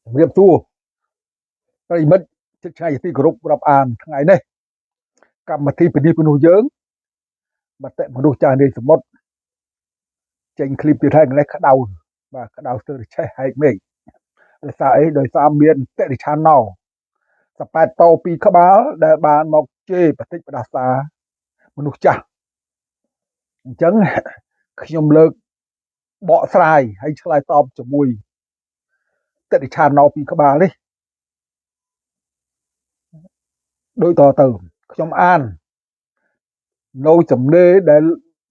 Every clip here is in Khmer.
ជំរាបសួរប្រិយមិត្តជិតឆ្ងាយជាទីគោរពរាប់អានថ្ងៃនេះកម្មវិធីពនីមនុស្សយើងមតិមនុស្សចាស់នាយសមុទ្រចេញឃ្លីបទៀតហើយថ្ងៃនេះក្តៅបាទក្តៅស្ទើរឆេះហែកមេឃដោយសារអីដោយសារមានតិរិឆានណោសប៉ែតតោពីរក្បាលដែលបានមកជេរបតិចបដាសាមនុស្សចាស់អញ្ចឹងខ្ញុំលើកបកស្រាយហើយឆ្លើយតបជាមួយតិរិឆានណោពីរក្បាលនេះដូចតទៅខ្ញុំអាននៅចំណេរដែល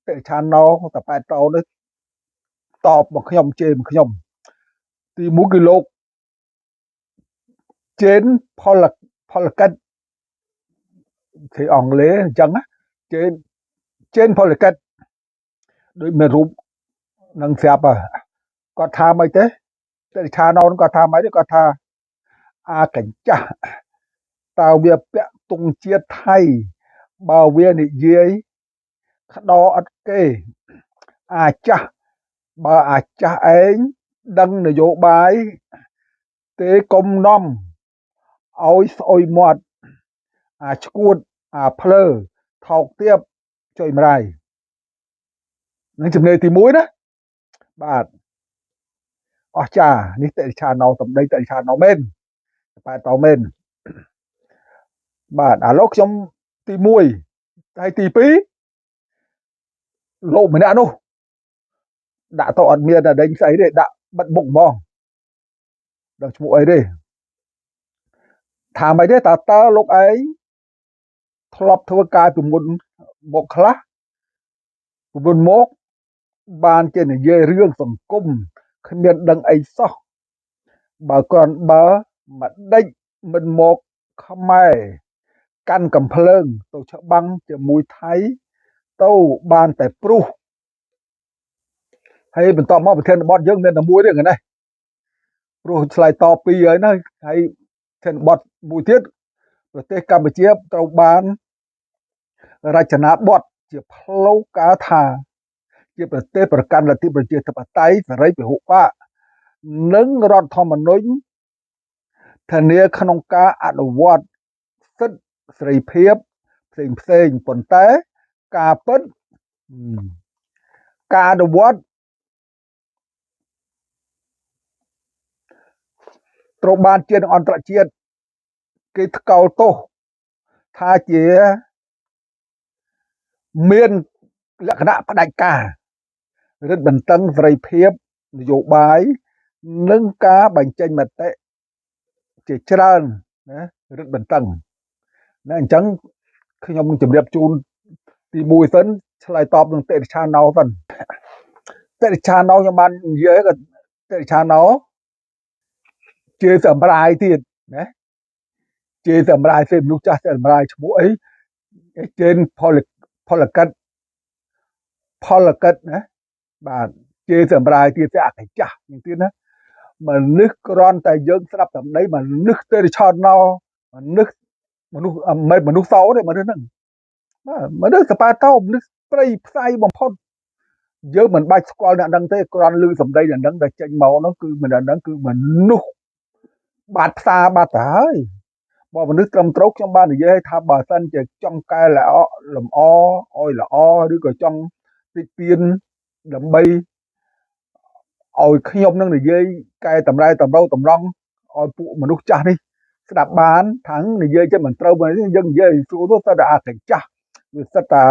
តិរិឆានណោតប៉ែតតោនេះតបមកខ្ញុំជេរមកខ្ញុំទីមួយគឺលោកជេនផលកិច្ចគេអង់គ្លេសអញ្ចឹងណាជេនផលកិច្ចដូចមានរូបនឹងស្រាប់គាត់ថាម៉េចទេតិរិឆានណោគាត់ថាម៉េចទេគាត់ថាអាកញ្ចាស់តើវាពាក់ទងជាតិថៃបើវានិយាយក្តោអត់គេអាចាស់បើអាចាស់ឯងដឹងនយោបាយទេកុំនាំឲ្យស្អុយមាត់អាឈួតអាភ្លើថោកទៀបចុយម្រាយនឹងចំណេទី1ណាបាទអស្ចារ្យនេះតិរិឆាណោសម្ដីតិរិឆាណោមែនប៉ែតោមែនបាទឥឡូវខ្ញុំទី1ហើយទី2លោកម្នាក់នោះដាក់ទៅអត់មានតែដេញស្អីទេដាក់បិទមុខហ្មងដល់ឈ្មោះអីទេថាម៉េចទេតើលោកឯងធ្លាប់ធ្វើការពីមុនមកខ្លះពីមុនមកបានជានិយាយរឿងសង្គមគ្មានដឹងអីសោះបើគ្រាន់បើមកដេចមិនមកខ្មែរកាន់កំភ្លើងទៅច្បាំងជាមួយថៃទៅបានតែព្រុសហើយបន្តមកប្រធានបទយើងមានតែមួយទេនេះព្រោះឆ្លើយតបពីរហើយណាហើយប្រធានបទមួយទៀតប្រទេសកម្ពុជាត្រូវបានរចនាបថជាផ្លូវការថាជាប្រទេសប្រកាន់លទ្ធិប្រជាធិបតេយ្យសេរីពហុបកនិងរដ្ឋធម្មនុញ្ញធានាក្នុងការអនុវត្តសិទ្ធិសេរីភាពផ្សេងផ្សេងប៉ុន្តែការពិតការអនុវត្តត្រូវបានជាតិនិងអន្តរជាតិគេថ្កោលទោសថាជាមានលក្ខណៈផ្ដាច់ការរឹតបន្តឹងសេរីភាពនយោបាយនិងការបញ្ចេញមតិជាច្រើនណារឹតបន្តឹងណាអញ្ចឹងខ្ញុំនឹងជម្រាបជូនទី1សិនឆ្លើយតបនឹងតិរិឆាណោសិនតិរិឆាណោខ្ញុំបាននិយាយក៏តិរិឆាណោជេរសម្រាយទៀតណាជេរសម្រាយសេមនុស្សចាស់សម្រាយឈ្មោះអីជេនផលកិច្ចផលកិច្ចណាបាទជេរសម្រាយទៀតតែអាកចាស់យ៉ាងទៀតណាមនុស្សគ្រាន់តែយើងស្ដាប់សម្ដីមនុស្សតិរិឆាណោមនុស្សមិនមនុស្សសោទេមនុស្សហ្នឹងបាទមនុស្សសប៉ាតោមនុស្សព្រៃផ្សៃបំផុតយើងមិនបាច់ស្គាល់អ្នកដឹងទេគ្រាន់ឮសម្ដីអ្នកដឹងដែលចេញមកនោះគឺមិនដឹងគឺមនុស្សបាត់ផ្សារបាត់ទៅហើយបើមនុស្សត្រឹមត្រូវខ្ញុំបាននិយាយថាបើសិនជាចង់កែល្អលម្អឲ្យល្អឬក៏ចង់តិទៀនដើម្បីឲ្យខ្ញុំនឹងនិយាយកែតម្រែតម្រូវតម្រង់ឲ្យពួកមនុស្សចាស់នេះស្ដាប់បានថាងនិយាយចិត្តមិនត្រូវយើងនិយាយសួរទៅតែអាកញ្ចាស់វាសិតតែ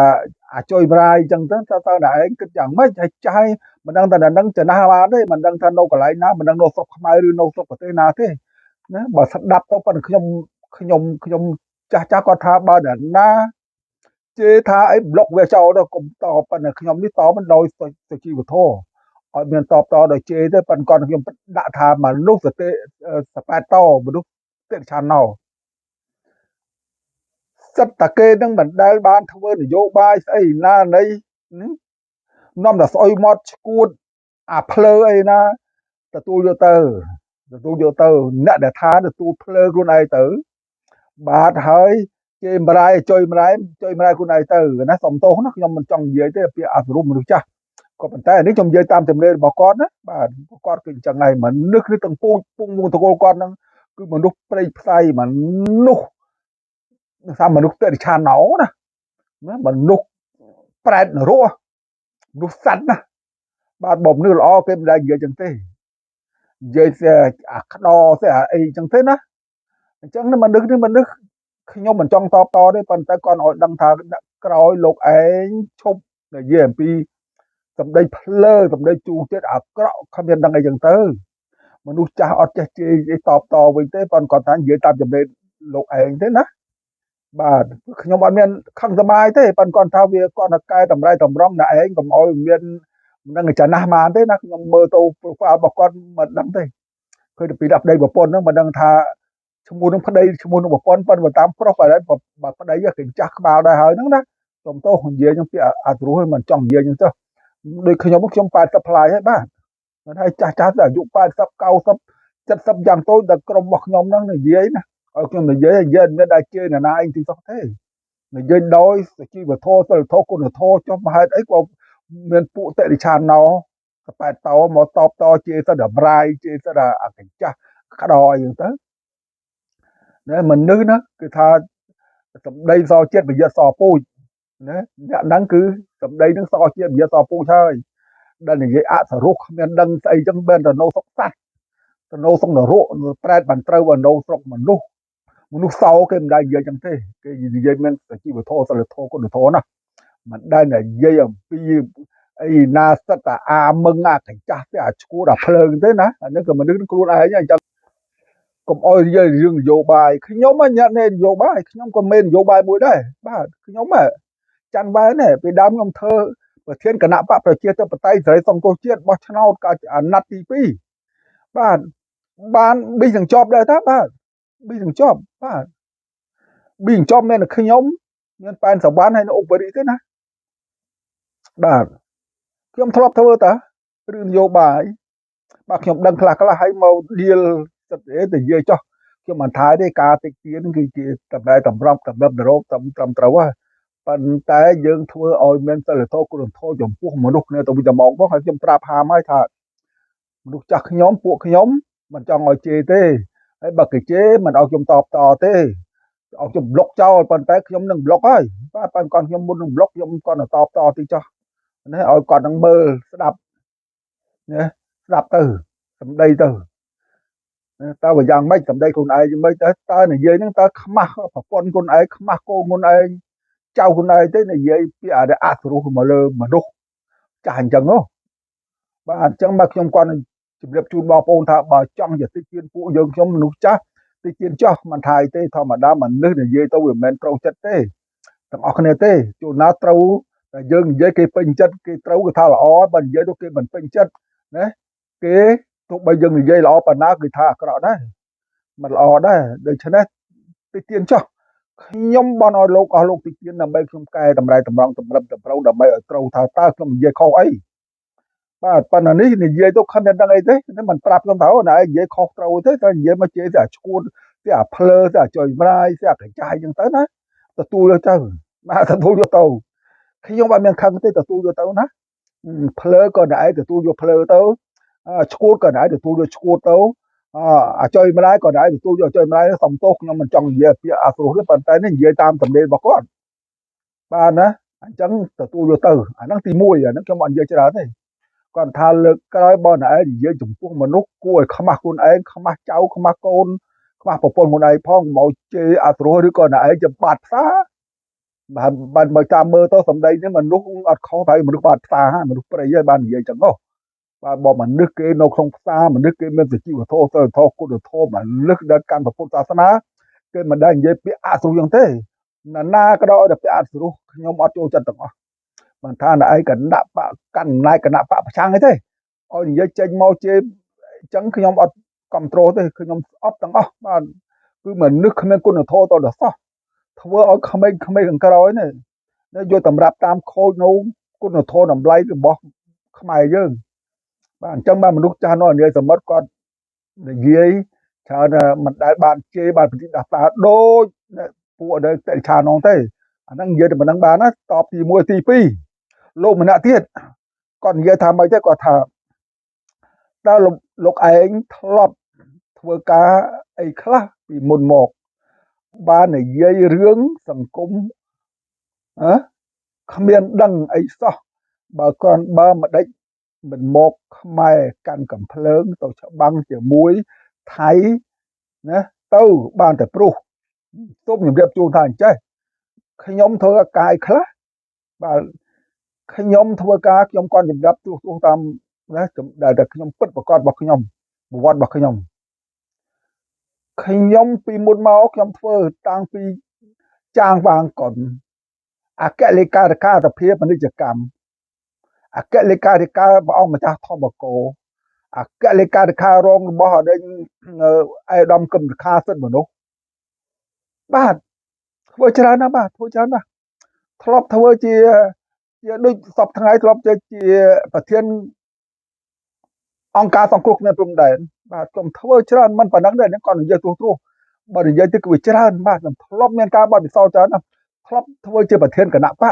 អាចុយម្រាយអញ្ចឹងទៅតើតែឯងគិតយ៉ាងម៉េចហើយចាស់មិនដឹងតែនឹងចំណាស់បានទេមិនដឹងថានៅកន្លែងណាមិនដឹងនៅស្រុកខ្មែរឬនៅស្រុកប្រទេសណាទេណាបើស្ដាប់ទៅប៉ុន្តែខ្ញុំចាស់ចាស់គាត់ថាបើអ្នកណាជេរថាអីប្លុកវាចោលទៅកុំតបប៉ុន្តែខ្ញុំនេះតបមិនដោយសុជីវធម៌ឲ្យមានតបតដោយជេរទេប៉ុន្តែគាត់ខ្ញុំដាក់ថាមនុស្សសតិសប៉ែតតមនុស្សតិឆាណោសិតតាគេនឹងមិនដែលបានធ្វើនយោបាយស្អីណានៃនាំតែស្អុយមាត់ឈួតអាភ្លើអីណាទទួលយកទៅទទួលយកទៅអ្នកដែលថាទទួលភ្លើខ្លួនឯងទៅបាទហើយជេរម្រាយចុយម្រាយចុយម្រាយខ្លួនឯងទៅណាសុំទោសណាខ្ញុំមិនចង់និយាយទេពាក្យអសុរមនុស្សចាស់ ក៏ប៉ុន្តែនេះខ្ញុំនិយាយតាមជំនឿរបស់គាត់ណាបាទគាត់គឺអញ្ចឹងហើយមនុស្សគឺទាំងពូជពងមងតកូលគាត់ហ្នឹងគឺមនុស្សព្រៃផ្សៃមនុស្សថាមនុស្សតិរិឆាណោណាមនុស្សប្រែតនរកមនុស្សសត្វណាបាទបើមនុស្សល្អគេមិនដែលនិយាយចឹងទេនិយាយតែអាក្តតែអាអីចឹងទេណាអញ្ចឹងមនុស្សនេះមនុស្សខ្ញុំមិនចង់តបតទេប៉ុន្តែគាត់ឲ្យដឹងថាក្រោយលោកឯងឈប់និយាយអំពីសម្ដីភ្លើសម្ដីជូរទៀតអាក្រក់គ្មានដឹងអីចឹងទៅមនុស្សចាស់អត់ចេះជេរតបតវិញទេប៉ុន្តែគាត់ថានិយាយតាមចំណេះលោកឯងទេណាបាទខ្ញុំអត់មានខឹងសមាយទេប៉ុន្តែគាត់ថាវាគាត់តែកែតម្រៃតម្រង់ណាឯងកុំឲ្យមាននឹងចំណាស់បានទេណាខ្ញុំមើលទៅ profile របស់គាត់មិនដឹងទេឃើញតែពីដាក់ប្តីប្រពន្ធហ្នឹងមិនដឹងថាឈ្មោះនឹងប្តីឈ្មោះនឹងប្រពន្ធប៉ុន្តែតាមប្រុសបែបបើប្តីគេចាស់ក្បាលដែរហើយហ្នឹងណាសុំទោសនិយាយហ្នឹងពាក្យអត់រស់មិនចង់និយាយហ្នឹងទៅដូចខ្ញុំខ្ញុំ80ផ្លាយហើយបាទមិនហើយចាស់ចាស់ទៅអាយុ80 90 70យ៉ាងតូចដល់ក្រុមរបស់ខ្ញុំហ្នឹងនិយាយណាឲ្យខ្ញុំនិយាយនិយាយមិនដែលជេរនរណាអីទីសោះទេនិយាយដោយសុជីវធម៌សិលធម៌គុណធម៌ចុះមកហេតុអីក៏មានពួកតិរិឆានណោកប៉ែតតមកតបតជេរសិតតែម្រាយជេរសិតតែអាកញ្ចាស់ក្តោអីហ្នឹងទៅណាមនុស្សណាគឺថាសម្ដីសជាតិប្រយ័ត្នសពូជណាអ្នកហ្នឹងគឺសម្ដីហ្នឹងសជាតិប្រយ័ត្នសពូជហើយដែលនិយាយអសរុះគ្មានដឹងស្អីចឹងបែរទៅនៅស្រុកសត្វទៅនៅស្រុកនរកប្រែតបានត្រូវនៅស្រុកមនុស្សមនុស្សសោគេមិនដែលនិយាយចឹងទេគេនិយាយមានជីវធម៌សិលធម៌គុណធម៌ណាមិនដែលនិយាយអំពីអីណាសិតតាអាមឹងអាកញ្ចាស់ទេអាឈួតអាភ្លើងទេណាអានេះក៏មនុស្សខ្លួនឯងអញ្ចឹងកុំអោយនិយាយរឿងនយោបាយខ្ញុំញាក់នយោបាយខ្ញុំក៏មាននយោបាយមួយដែរបាទខ្ញុំច័ន្ទវ៉ែនពីដើមខ្ញុំធ្វើប្រធានគណៈបកប្រជាធិបតេយ្យសេរីសង្គ្រោះជាតិបោះឆ្នោតកាលអាណត្តិទី2បាទបានប៊ីទាំងជាប់ដែរតាបាទប៊ីទាំងជាប់បាទប៊ីទាំងជាប់មានខ្ញុំមានប៉ែនសវណ្ណហើយនៅអុកបរិទេណាបាទខ្ញុំធ្លាប់ធ្វើតារឿងនយោបាយបាទខ្ញុំដឹងខ្លះខ្លះហើយមកឌៀលសិតទេទៅនិយាយចោះខ្ញុំមិនថាទេការតិចទៀនគឺជាតម្រែតម្រង់តម្រឹបរោបត្រឹមត្រូវហើយប៉ុន្តែយើងធ្វើឲ្យមានសិលធម៌គុណធម៌ចំពោះមនុស្សគ្នាទៅវិញទៅមកផងហើយខ្ញុំប្រាប់ហាមហើយថាមនុស្សចាស់ខ្ញុំពួកខ្ញុំមិនចង់ឲ្យជេរទេហើយបើគេជេរមិនឲ្យខ្ញុំតបតទេឲ្យខ្ញុំប្លុកចោលប៉ុន្តែខ្ញុំនឹងប្លុកហើយបាទប៉ុន្តែគាត់ខ្ញុំមុននឹងប្លុកខ្ញុំគាត់នឹងតបតទីចោះនេះឲ្យគាត់នឹងមើលស្ដាប់ណាស្ដាប់ទៅសម្ដីទៅតើបើយ៉ាងម៉េចសម្ដីខ្លួនឯងមិនទៅតើនិយាយហ្នឹងតើខ្មាស់ប្រពន្ធខ្លួនឯងខ្មាស់កូនខ្លួនឯងចៅខ្លួនឯងទេនិយាយពីអរិអសរុះមកលើមនុស្សចាស់អញ្ចឹងហ៎បាទអញ្ចឹងមកខ្ញុំគាត់ជម្រាបជូនបងប្អូនថាបើចង់ជាតិចទៀនពួកយើងខ្ញុំមនុស្សចាស់តិចទៀនចោះមិនថាអីទេធម្មតាមនុស្សនិយាយទៅវាមិនមែនត្រូវចិត្តទេទាំងអស់គ្នាទេជួនណាត្រូវតែយើងនិយាយគេពេញចិត្តគេត្រូវគេថាល្អបើនិយាយទៅគេមិនពេញចិត្តណាគេទោះបីយើងនិយាយល្អប៉ុណ្ណាគេថាអាក្រក់ដែរមិនល្អដែរដូច្នេះតិចទៀនចោះខ្ញុំបន់ឲ្យលោកអស់លោកតិចទៀនដើម្បីខ្ញុំកែតម្រៃតម្រង់តម្រឹមតម្រូវដើម្បីឲ្យត្រូវថាតើខ្ញុំនិយាយខុសអីបាទប៉ុន្តែនេះនិយាយទៅខំមិនដឹងអីទេមិនប្រាប់ខ្ញុំថាអូណែនិយាយខុសត្រូវទេតែនិយាយមកជេរតែអាឈួតតែអាភ្លើតែអាចុយម្រាយតែអាកញ្ចាយអញ្ចឹងទៅណាទទួលយកទៅបាទទទួលយកទៅខ្ញុំអត់មានខឹងទេទទួលយកទៅណាភ្លើក៏ណែទទួលយកភ្លើទៅឈួតក៏ណែទទួលយកឈួតទៅអាចុយម្រាយក៏ណែទទួលយកចុយម្រាយសំទោសខ្ញុំមិនចង់និយាយពាក្យអសុរោះទេប៉ុន្តែនេះនិយាយតាមសម្លេងរបស់គាត់បាទណាអញ្ចឹងទទួលយកទៅអាហ្នឹងទី1អាហ្នឹងខ្ញុំអត់និយាយច្រើនទេគាត់ថាលើកក្រោយបើណែនិយាយចំពោះមនុស្សគួរឲ្យខ្មាស់ខ្លួនឯងខ្មាស់ចៅខ្មាស់កូនខ្មាស់ប្រពន្ធខ្លួនឯងផងមកជេរអសុរោះឬក៏ណែឯងจะបាត់ផ្សារបាទបានបើតាមមើលទៅសម្ដីនេះមនុស្សអត់ខុសហើយមនុស្សបាត់ផ្សារហើយមនុស្សព្រៃហើយបាននិយាយចឹងហ៎បាទបើមនុស្សគេនៅក្នុងផ្សារមនុស្សគេមានសុជីវធម៌សិលធម៌គុណធម៌មនុស្សដែលកាន់ពុទ្ធសាសនាគេមិនដែលនិយាយពាក្យអសុរោះចឹងទេណានាក៏ដោយតែពាក្យអសុរោះខ្ញុំអត់ចូលចិត្តទាំងអស់មិនថាណែឯងគណៈបកកាន់អំណាចគណៈបកប្រឆាំងអីទេឲ្យនិយាយចេញមកជេរអញ្ចឹងខ្ញុំអត់គ្រប់ត្រូលទេខ្ញុំស្អប់ទាំងអស់បាទគឺមនុស្សគ្មានគុណធម៌តដល់សោះធ្វើឲ្យក្មេងៗខាងក្រោយនេះយកតម្រាប់តាមខូចនៅគុណធម៌តម្លៃរបស់ខ្មែរយើងបាទអញ្ចឹងបាទមនុស្សចាស់នោះនិយាយសមុទ្រគាត់និយាយច្រើនមិនដែលបានជេរបានប្រតិដាស់តាដូចពួកដែលតិឆានងទេអាហ្នឹងនិយាយតែប៉ុណ្្នឹងបានណាតបទី1ទី2លោកម្នាក់ទៀត គាត់និយាយថាម៉េចទេគាត់ថាតើលោកឯងធ្លាប់ធ្វើការអីខ្លះពីមុនមកបាននិយាយរឿងសង្គមហ៎គ្មានដឹងអីសោះបើគាត់បើម្ដេចមិនមកខ្មែរកាន់កំភ្លើងទៅច្បាំងជាមួយថៃណាទៅបានតែព្រោះសូមជម្រាបជូនថាអញ្ចេះខ្ញុំធ្វើកាយខ្លះបាទខ្ញុំធ្វើការខ្ញុំគាត់ជម្រាបទោះទោះតាមណាដែលតែខ្ញុំពិតប្រកបរបស់ខ្ញុំប្រវត្តិរបស់ខ្ញុំខ្ញុំពីមុនមកខ្ញុំធ្វើតាំងពីចាងវាងកុនអគ្គលេខាធិការសភាពាណិជ្ជកម្មអគ្គលេខាធិការព្រះអង្គម្ចាស់ធម្មកោអគ្គលេខាធិការរងរបស់អដេញឯកឧត្តមគឹមសុខាសិទ្ធិមនុស្សបាទធ្វើច្រើនណាស់បាទធ្វើច្រើនណាស់ធ្លាប់ធ្វើជាដូចសពថ្ងៃធ្លាប់ជាប្រធានអង្គការសង្គ្រោះគ្មានព្រំដែនបាទខ្ញុំធ្វើច្រើនមិនប៉ុណ្ណឹងទេហ្នឹងគាត់និយាយទោះទោះបើនិយាយទៅគឺវាច្រើនបាទខ្ញុំធ្លាប់មានការបទពិសោធន៍ច្រើនណាស់ធ្លាប់ធ្វើជាប្រធានគណៈបក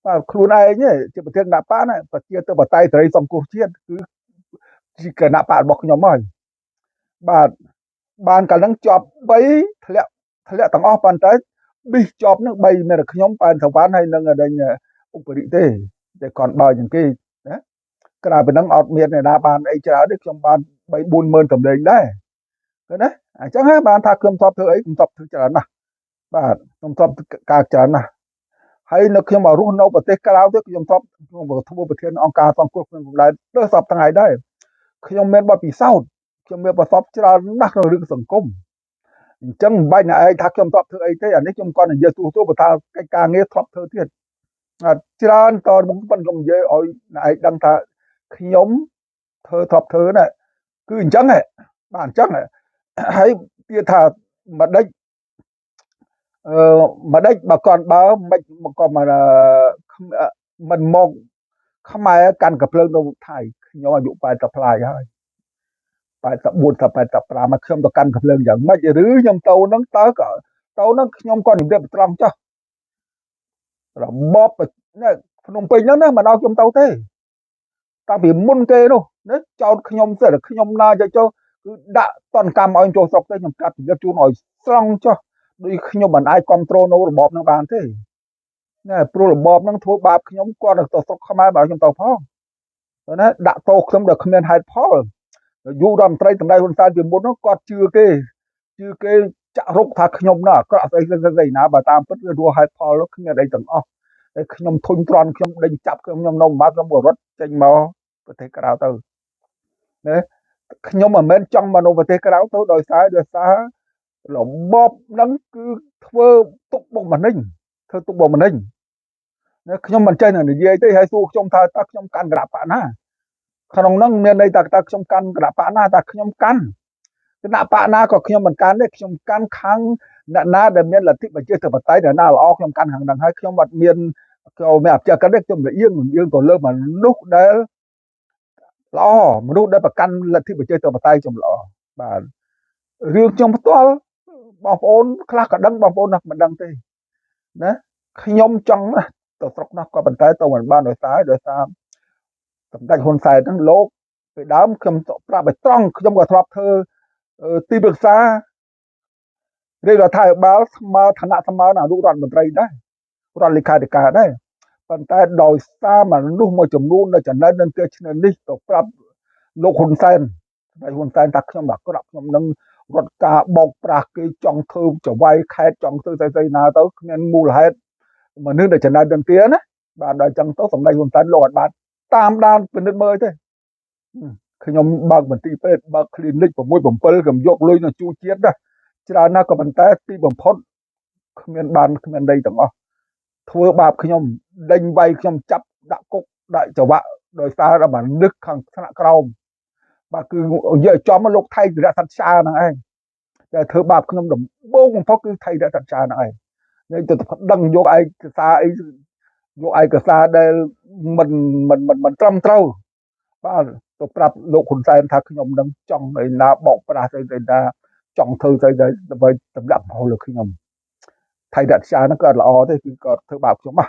បាទខ្លួនឯងជាប្រធានគណៈបកណាប្រជាធិបតេយ្យសេរីសង្គ្រោះជាតិគឺជាគណៈបករបស់ខ្ញុំហើយបាទបានកាលហ្នឹងជាប់3ធ្លាក់ទាំងអស់ប៉ុន្តែប៊ីសជាប់ហ្នឹង3មានតែខ្ញុំប៉ែនសវណ្ណហើយនឹងដេញឧបរិទេតែគាត់បើជាងគេណាក្រៅពីហ្នឹងអត់មានអ្នកណាបានអីច្រើនទេខ្ញុំបាន3 4ម៉ឺនតម្លេងដែរឃើញណាអញ្ចឹងហើយបានថាខ្ញុំធ្លាប់ធ្វើអីខ្ញុំធ្លាប់ធ្វើច្រើនណាស់បាទខ្ញុំធ្លាប់ការច្រើនណាស់ហើយនៅខ្ញុំមករស់នៅប្រទេសក្រៅទៅខ្ញុំធ្លាប់ខ្ញុំធ្វើប្រធានអង្គការសង្គ្រោះក្នុងកម្លាំងទៅសពថ្ងៃដែរខ្ញុំមានបទពិសោធន៍ខ្ញុំមានប្រសពច្រើនណាស់ក្នុងរឿងសង្គមអញ្ចឹងមិនបាច់អ្នកឯងថាខ្ញុំធ្លាប់ធ្វើអីទេអានេះខ្ញុំគាត់និយាយទូទៅបើថាកិច្ចការងារធ្លាប់ធ្វើទៀតច្រើនតមកប៉ុនខ្ញុំនិយាយឲ្យអ្នកឯងដឹងថាខ្ញុំធ្វើធ្លាប់ធ្វើណាគឺអញ្ចឹងហ៎បាទអញ្ចឹងហើយទៀតថាម្ដេចម្ដេចបើគាត់បើមិនក៏មិនមកខ្មែរកាន់កំភ្លើងទៅថៃខ្ញុំអាយុ80ផ្លាយហើយ84ទៅ85មកខ្ញុំទៅកាន់កំភ្លើងយ៉ាងម៉េចឬខ្ញុំទៅហ្នឹងតើក៏ទៅហ្នឹងខ្ញុំក៏ជម្រាបត្រង់ចុះរបបនេះភ្នំពេញហ្នឹងណាមិនឲ្យខ្ញុំទៅទេតាំងពីមុនគេនោះណាចោតខ្ញុំស្អីខ្ញុំណាយកចុះគឺដាក់តនកម្មឲ្យចូលស្រុកទេខ្ញុំកាត់ជម្រាបជូនឲ្យស្រង់ចុះដូចខ្ញុំមិនអាចគ្រប់គ្រងនៅរបបហ្នឹងបានទេណែព្រោះរបបហ្នឹងធ្វើបាបខ្ញុំគាត់ទៅស្រុកខ្មែរបើខ្ញុំទៅផងណាដាក់ទោសខ្ញុំដោយគ្មានហេតុផលយុរដ្ឋមន្ត្រីសម្ដេចហ៊ុនសែនពីមុននោះគាត់ជឿគេចាក់រុកថាខ្ញុំណាអាក្រក់ស្អីស្អីណាបើតាមពិតវារស់ហេតុផលគ្មានអីទាំងអស់ហើយខ្ញុំធុញទ្រាន់ខ្ញុំដេញចាប់ខ្ញុំនៅមកខ្ញុំក៏រត់ចេញមកប្រទេសក្រៅទៅណាខ្ញុំមិនមែនចង់មកនៅប្រទេសក្រៅទៅដោយសាររបបហ្នឹងគឺធ្វើទុកបុកម្នេញធ្វើទុកបុកម្នេញណាខ្ញុំមិនចេះនិយាយទេហើយសួរខ្ញុំថាតើខ្ញុំកាន់គណៈបកណាក្នុងហ្នឹងមានន័យថាតើខ្ញុំកាន់គណៈបកណាតើខ្ញុំកាន់គណៈបកណាក៏ខ្ញុំមិនកាន់ទេខ្ញុំកាន់ខាងអ្នកណាដែលមានលទ្ធិប្រជាធិបតេយ្យអ្នកណាល្អខ្ញុំកាន់ខាងហ្នឹងហើយខ្ញុំអត់មានចូលមានអភិជាកិច្ចទេខ្ញុំលៀងយើងទៅលើមនុស្សដែលល្អមនុស្សដែលប្រកាន់លទ្ធិប្រជាធិបតេយ្យខ្ញុំល្អបាទរឿងខ្ញុំផ្ទាល់បងប្អូនខ្លះក៏ដឹងបងប្អូនណាមិនដឹងទេណាខ្ញុំចង់ណាទៅស្រុកនោះក៏ប៉ុន្តែទៅមិនបានដោយសារសម្ដេចហ៊ុនសែនហ្នឹងលោកពីដើមខ្ញុំប្រាប់ឲ្យត្រង់ខ្ញុំក៏ធ្លាប់ធ្វើទីប្រឹក្សារាជរដ្ឋាភិបាលស្មើឋានៈស្មើនឹងអនុរដ្ឋមន្ត្រីដែររដ្ឋលេខាធិការដែរប៉ុន្តែដោយសារមនុស្សមួយចំនួននៅចំណេះនឹងគេឈ្នះនេះទៅប្រាប់លោកហ៊ុនសែនសម្ដេចហ៊ុនសែនថាខ្ញុំអាក្រក់ខ្ញុំនឹងរត់ការបោកប្រាស់គេចង់ធ្វើចវាយខេតចង់ធ្វើស្អីៗណាទៅគ្មានមូលហេតុមនុស្សដែលចំណេះនឹងទៀតណាបាទដល់ចឹងទៅសម្ដេចហ៊ុនសែនលោកអត់បានតាមដានពិនិត្យមើលទេខ្ញុំបើកមន្ទីរពេទ្យបើក clinic 6 7ខ្ញុំយកលុយនៅជួជាតិណាច្រើនណាស់ក៏ប៉ុន្តែទីបំផុតគ្មានបានគ្មានដីទាំងអស់ធ្វើបាបខ្ញុំដេញវាយខ្ញុំចាប់ដាក់គុកដាក់ចង្វាក់ដោយសារតែមនុស្សខាងថ្នាក់ក្រោមបាទគឺនិយាយចំលោកថៃរៈសត្វចាហ្នឹងឯងតែធ្វើបាបខ្ញុំដំបូងបំផុតគឺថៃរៈសត្វចាហ្នឹងឯងនេះទៅប្តឹងយកឯកសារអីយកឯកសារដែលមិនមិនមិនមិនត្រឹមត្រូវបាទទៅប្រាប់លោកហ៊ុនសែនថាខ្ញុំនឹងចង់ឯណាបោកប្រាស់ស្អីស្អីណាចង់ធ្វើស្អីដើម្បីទម្លាក់កំហុសលើខ្ញុំថៃរៈចាហ្នឹងក៏អត់ល្អទេគឺគាត់ធ្វើបាបខ្ញុំណា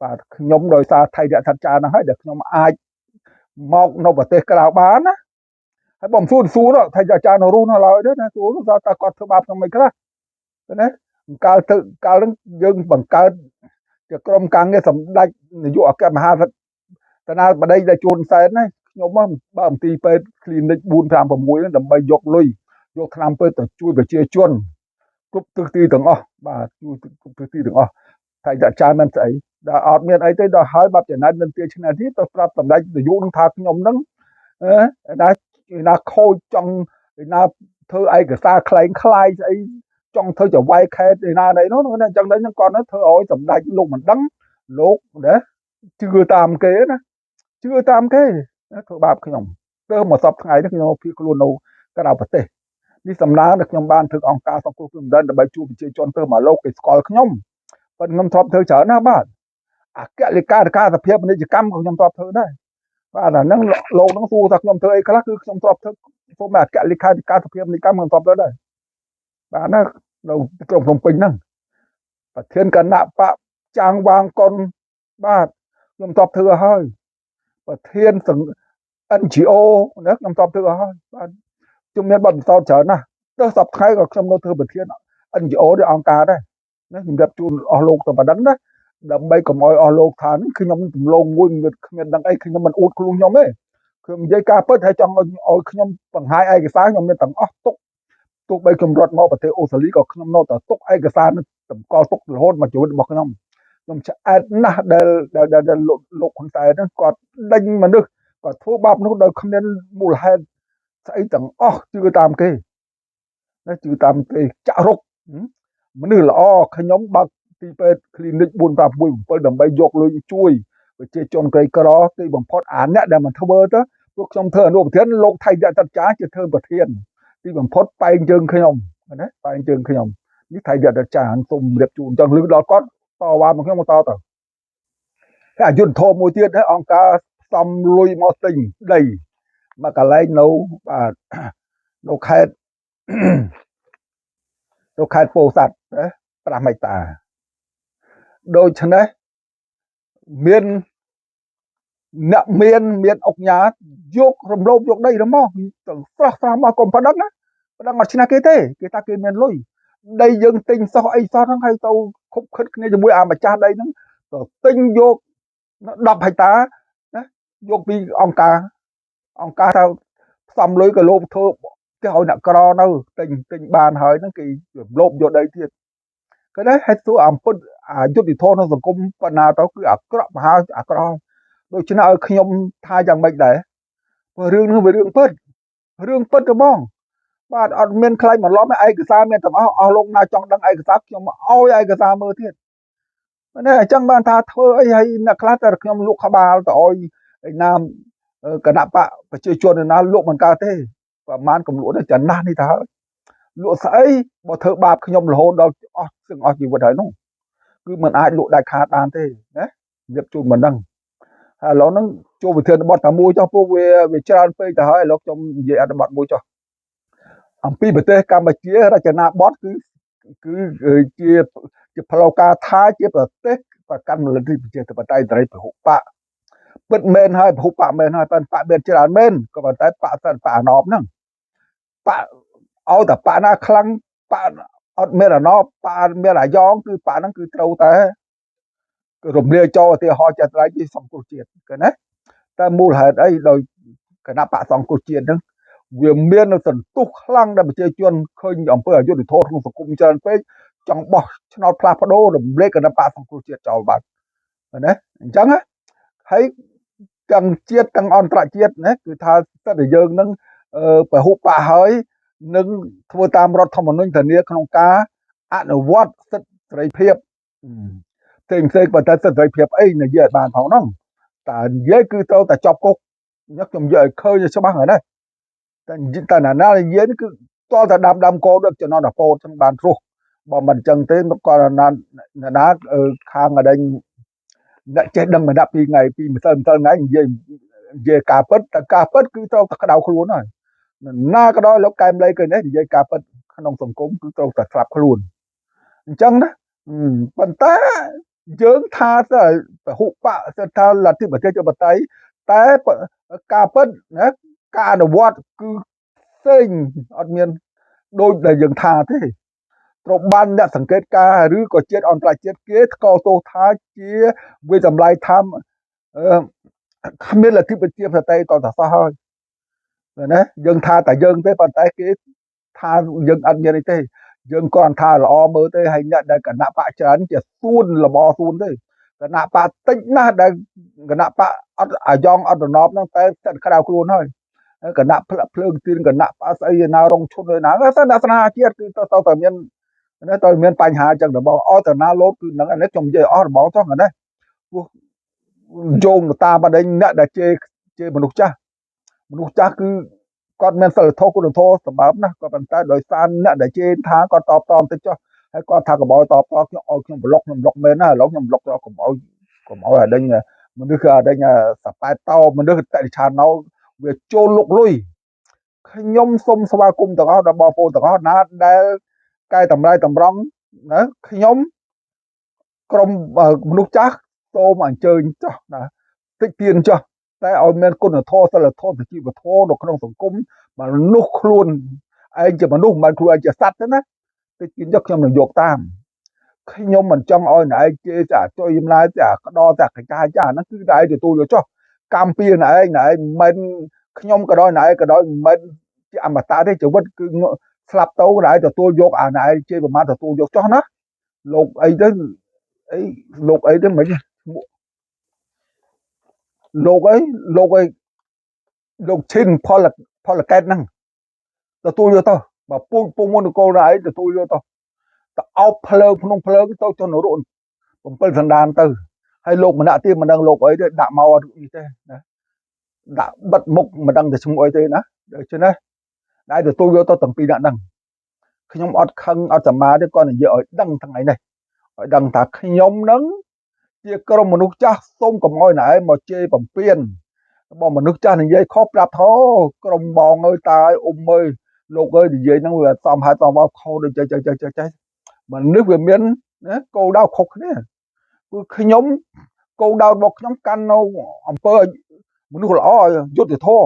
បាទខ្ញុំដោយសារថៃរៈសត្ចាហ្នឹងហើយដែលខ្ញុំអាចមកនៅប្រទេសក្រៅបានណាហើយបងសួរសួរថៃអាចារ្យនៅរស់នៅឡើយទេណាសួរថាតើគាត់ធ្វើបាបខ្ញុំមិនខ្លះណាកាលទៅកាលហ្នឹងយើងបង្កើតជាក្រុមការងារសម្ដេចនាយកអគ្គមហាសេនាបតីដែលជួនសែនណាខ្ញុំបើមន្ទីរពេទ្យ clinic 4 5 6ដើម្បីយកលុយយកថ្នាំពេទ្យទៅជួយប្រជាជនគ្រប់ទិសទីទាំងអស់បាទជួយគ្រប់ទិសទីទាំងអស់ថៃអាចារ្យមិនស្អីដល់អត់មានអីទេដល់ហើយបាត់ចំណែកនឹងទាឆ្នះទៀតទៅប្រាប់សម្ដេចនាយកនឹងថាខ្ញុំនឹងណាណាខូចចង់ណាធ្វើឯកសារក្លែងក្លាយស្អីចង់ធ្វើចវាយខេតឯណាណីនោះអញ្ចឹងដែរគាត់ធ្វើឲ្យសម្ដេចលោកមិនដឹងលោកណាជឿតាមគេណាជឿតាមគេធ្វើបាបខ្ញុំទៅមកសពថ្ងៃនេះខ្ញុំភៀសខ្លួននៅក្រៅប្រទេសនេះសំណាងដែលខ្ញុំបានធ្វើអង្គការសង្គ្រោះជនដើម្បីជួយប្រជាជនទៅមកលោកគេស្គាល់ខ្ញុំប៉ុន្តែខ្ញុំធ្លាប់ធ្វើច្រើនណាស់បាទអគ្គលេខាធិការសភាពាណិជ្ជកម្មក៏ខ្ញុំធ្លាប់ធ្វើដែរបាទអាហ្នឹងលោកហ្នឹងសួរថាខ្ញុំធ្វើអីខ្លះគឺខ្ញុំធ្លាប់ធ្វើសូមអគ្គលេខាធិការសភាពាណិជ្ជកម្មខ្ញុំធ្លាប់ធ្វើដែរបាទណានៅក្រុងភ្នំពេញហ្នឹងប្រធានគណៈបកចាងវាងកុនបាទខ្ញុំធ្លាប់ធ្វើហើយប្រធាន NGO ណាខ្ញុំធ្លាប់ធ្វើហើយបាទខ្ញុំមានបទពិសោធន៍ច្រើនណាស់ទៅសប្តាហ៍ក៏ខ្ញុំនៅធ្វើប្រធាន NGO ឬអង្គការដែរណាខ្ញុំរៀបជូនអស់លោកទៅប៉ុណ្ណឹងណាដើម្បីកុំឲ្យអស់លោកថានេះខ្ញុំទម្លងមួយគ្មានដឹងអីខ្ញុំមិនអួតខ្លួនខ្ញុំទេខ្ញុំនិយាយការពិតហើយចង់ឲ្យខ្ញុំបង្ហាញឯកសារខ្ញុំមានទាំងអស់ទុកទោះបីខ្ញុំរត់មកប្រទេសអូស្ត្រាលីក៏ខ្ញុំនៅតែទុកឯកសារនឹងតម្កល់ទុករហូតមកជីវិតរបស់ខ្ញុំខ្ញុំឆ្អែតណាស់ដែលដែលលោកហ៊ុនសែនហ្នឹងគាត់ដេញមនុស្សគាត់ធ្វើបាបនោះដោយគ្មានមូលហេតុស្អីទាំងអស់ជឿតាមគេណាជឿតាមគេចាក់រុកមនុស្សល្អខ្ញុំបើកទីពេទ្យ clinic 4 5 6 7ដើម្បីយកលុយជួយប្រជាជនក្រីក្រទីបំផុតអាអ្នកដែលមិនធ្វើទៅព្រោះខ្ញុំធ្វើអនុប្រធានលោកថៃយៈតចាជាធ្វើប្រធានទីបំផុតបែងជើងខ្ញុំណាបែងជើងខ្ញុំនេះថៃយៈតចាសូមរៀបជូនចង់លឺដល់គាត់តវ៉ាមកខ្ញុំមកតទៅហើយអយុធធម៌មួយទៀតអង្គការផ្សំលុយមកទិញដីមកកន្លែងនៅបាទនៅខេត្តនៅខេត្តពោធិ៍សាត់ណា5ហិកតាដូច្នេះមានអ្នកមានអុកញ៉ាយករំលោភយកដីទៅមកទាំងស្រស់ស្រស់មកកុំប្តឹងណាប្តឹងអត់ឈ្នះគេទេគេថាគេមានលុយដីយើងទិញសោះអីសោះហ្នឹងហើយទៅខុបខិតគ្នាជាមួយអាម្ចាស់ដីហ្នឹងទៅទិញយក10ហិកតាណាយកពីអង្គការថាផ្សំលុយក៏លោភធ្វើគេឲ្យអ្នកក្រនៅទិញបានហើយហ្នឹងគេរំលោភយកដីទៀតគេដែរហេតុធ្វើអំពើអយុត្តិធម៌ក្នុងសង្គមបណ្ណាទៅគឺអាក្រក់មហាអាក្រក់ដូច្នេះឲ្យខ្ញុំថាយ៉ាងម៉េចដែរព្រោះរឿងនេះវារឿងពិតរឿងពិតហ្មងបាទអត់មានខ្លាញ់បន្លំឯកសារមានទាំងអស់អស់លោកណាចង់ដឹងឯកសារខ្ញុំឲ្យឯកសារមើលទៀតនេះអញ្ចឹងបានថាធ្វើអីហើយអ្នកខ្លះតែខ្ញុំលក់ក្បាលទៅឲ្យឯណាគណៈបកប្រជាជនឯណាលក់មិនកើតទេប្រហែលកំលក់ទៅចំណាស់នេះទៅហើយលក់ស្អីបើធ្វើបាបខ្ញុំរហូតដល់អស់ទាំងអស់ជីវិតហើយនោះគឺមិនអាចលក់ដាច់ខាតបានទេណារៀបជូនមិនដឹងហើយឥឡូវហ្នឹងចូលវិធានបទតែមួយចុះពួកវាច្រើនពេកទៅហើយឥឡូវខ្ញុំនិយាយអត្ថបទមួយចុះអំពីប្រទេសកម្ពុជារចនាបថគឺជាផ្លូវការថាជាប្រទេសប្រកាន់លទ្ធិប្រជាធិបតេយ្យសេរីពហុបកពិតមែនហើយពហុបកមែនហើយប៉ុន្តែបកមានច្រើនមែនក៏ប៉ុន្តែបកសិនបកអាណប់ហ្នឹងបកឲ្យតែបកណាខ្លាំងបកអត់មានអាណប់បកអត់មានអាយ៉ងគឺបកហ្នឹងគឺត្រូវតែរំលាយចោលឧទាហរណ៍ចាត់ត្រៃជាសង្គ្រោះជាតិគេណាតែមូលហេតុអីដោយគណៈបកសង្គ្រោះជាតិហ្នឹងវាមានសន្ទុះខ្លាំងដែលប្រជាជនឃើញអំពើអយុត្តិធម៌ក្នុងសង្គមច្រើនពេកចង់បោះឆ្នោតផ្លាស់ប្ដូររំលាយគណៈបកសង្គ្រោះជាតិចោលបាត់ណាអញ្ចឹងហើយទាំងជាតិទាំងអន្តរជាតិណាគឺថាសិទ្ធិយើងនឹងពហុបកហើយនឹងធ្វើតាមរដ្ឋធម្មនុញ្ញធានាក្នុងការអនុវត្តសិទ្ធិសេរីភាពផ្សេងផ្សេងប៉ុន្តែសិទ្ធិសេរីភាពអីនិយាយឲ្យបានផងហ្នឹងតើនិយាយគឺត្រូវតែជាប់គុកខ្ញុំនិយាយឲ្យឃើញច្បាស់ហើយណាតែណាណានិយាយគឺតតែដាំកោដូចចំណន់ពោតចឹងបានរស់បើមិនចឹងទេគាត់ណាណាខាងអដេញអ្នកចេះដឹងម្នាក់ពីថ្ងៃពីម្សិលម្សិលថ្ងៃនិយាយការពិតតែការពិតគឺត្រូវតែក្តៅខ្លួនហើយណាក៏ដោយលោកកែមលីគេនេះនិយាយការពិតក្នុងសង្គមគឺត្រូវតែស្លាប់ខ្លួនអញ្ចឹងណាប៉ុន្តែ យើងថាទៅពហុបកថាលទ្ធិប្រជាធិបតេយ្យតែការពិតណាការអនុវត្តគឺផ្សេងអត់មានដូចដែលយើងថាទេត្រូវបានអ្នកសង្កេតការឬក៏ជាតិអន្តរជាតិគេថ្កោលទោសថាជាវិតម្លៃថាគ្មានលទ្ធិប្រជាធិបតេយ្យតតែសោះហើយណាយើងថាតែយើងទេប៉ុន្តែគេថាយើងអត់មានអីទេយើងគ្រាន់ថាល្អមើលទេហើយអ្នកដែលគណៈបកច្រើនជាសួនលបសួនទេគណៈបកតិចណាស់ដែលគណៈបកអត់អាយ៉ងអត់តំណប់ហ្នឹងតែស្ថិតក្រៅខ្លួនហើយគណៈផ្លាក់ភ្លើងទៀនគណៈបកស្អីណារងឈុនណាតែអ្នកស្នាជាតិគឺទៅតែមាននេះទៅមានបញ្ហាចឹងរបស់អត់តាណាលោតគឺហ្នឹងនេះខ្ញុំនិយាយអស់របស់ចុះហ្នឹងព្រោះយោងទៅតាមបណ្ដេញអ្នកដែលជេរមនុស្សចាស់មនុស្សចាស់គឺគាត់មានសិលធម៌គុណធម៌សម្បើមណាស់ក៏ប៉ុន្តែដោយសារអ្នកដែលជេរថាគាត់តបតបន្តិចចុះហើយគាត់ថាកុំឲ្យតបតខ្ញុំឲ្យខ្ញុំប្លុកខ្ញុំប្លុកមែនណាឥឡូវខ្ញុំប្លុកទៅកុំឲ្យអាដេញមនុស្សគឺអាដេញសប៉ែតោមនុស្សតិរិឆានណៅវាចូលលុកលុយខ្ញុំសូមស្វាគមន៍ទាំងអស់ដល់បងប្អូនទាំងអស់ណាដែលកែតម្រៃតម្រង់ណាខ្ញុំក្រុមមនុស្សចាស់សូមអញ្ជើញចុះណាតិចទៀនចុះតែឲ្យមានគុណធម៌សិលធម៌សុជីវធម៌នៅក្នុងសង្គមមនុស្សខ្លួនឯងជាមនុស្សមិនមែនខ្លួនឯងជាសត្វទេណាតិចទៀនចុះខ្ញុំនឹងយកតាមខ្ញុំមិនចង់ឲ្យណែឯងជេរតែចុយចម្លើយតែក្តោតែកកាចាហ្នឹងគឺតែឯងទទួលយកចុះកម្មពៀណែឯងណែឯងមិនខ្ញុំក៏ដោយណែឯងក៏ដោយមិនជាអមតៈទេជីវិតគឺស្លាប់ទៅណែឯងទទួលយកអាណែឯងជេរប្រមាថទទួលយកចុះណាលោកអីទៅអីលោកអីទៅមិនលោកអីលោកអីលោកឈិនផលកែតហ្នឹងទទួលយកទៅបើពូជពងមុនកូលណែឯងទទួលយកទៅទៅអោបភ្លើងក្នុងភ្លើងទៅចុះនរក7សន្តានទៅហើយលោកម្នាក់ទៀតមិនដឹងលោកអីទេដាក់មកនេះទេណាដាក់បិទមុខមិនដឹងទៅឈ្មោះអីទេណាដូច្នេះតែទទួលយកទៅទាំងពីរនាក់ហ្នឹងខ្ញុំអត់ខឹងអត់សមាទេគាត់និយាយឲ្យដឹងថ្ងៃនេះឲ្យដឹងថាខ្ញុំនឹងជាក្រុមមនុស្សចាស់សូមកុំឲ្យណែមកជេរបំពេញបើមនុស្សចាស់និយាយខុសប្រាប់ថោក្រុមបងអើយតាអើយអ៊ំអើយលោកអើយនិយាយហ្នឹងវាសមហេតុសមខុសដូចចេះចេះចេះចេះមនុស្សវាមានណាគោលដៅខុសគ្នាគឺខ្ញុំគោលដៅរបស់ខ្ញុំកាន់នៅអំពើមនុស្សល្អយុត្តិធម៌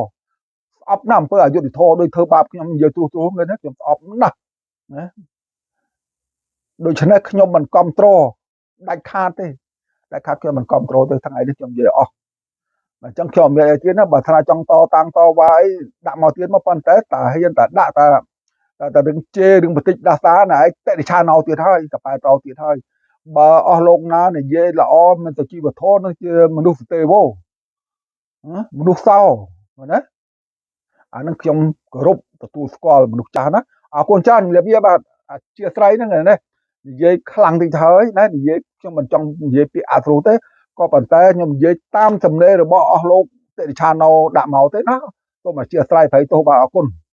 ស្អប់ណាស់អំពើអយុត្តិធម៌ដូចធ្វើបាបខ្ញុំនិយាយត្រួសត្រាសណាខ្ញុំស្អប់ណាស់ណាដូច្នេះខ្ញុំមិនគ្រប់គ្រងដាច់ខាតទេដាច់ខាតខ្ញុំមិនគ្រប់គ្រងទេថ្ងៃនេះខ្ញុំនិយាយអស់អញ្ចឹងខ្ញុំមានអីទៀតណាបើថាចង់តតាំងតវ៉ាអីដាក់មកទៀតមកប៉ុន្តែតាហ៊ានតាដាក់តាតែរឿងជេររឿងបន្តិចដាសាណាឯងតិរិឆាណោទៀតហើយតប៉ែតោទៀតហើយបើអស់លោកណានិយាយល្អមិនទៅជីវធម៌នឹងជាមនុស្សទេវោមនុស្សសោណាអានឹងខ្ញុំគោរពទទួលស្គាល់មនុស្សចាស់ណាអរគុណច្រើនលាបបាទអធិស្ឋានហ្នឹងណានិយាយខ្លាំងតិចហើយណានិយាយខ្ញុំមិនចង់និយាយពាក្យអាស្រូទេក៏ប៉ុន្តែខ្ញុំនិយាយតាមសំណេររបស់អស់លោកតិរិឆាណោដាក់មកទេណាសូមអធិស្ឋានប្រៃទោសបាទអរគុណ។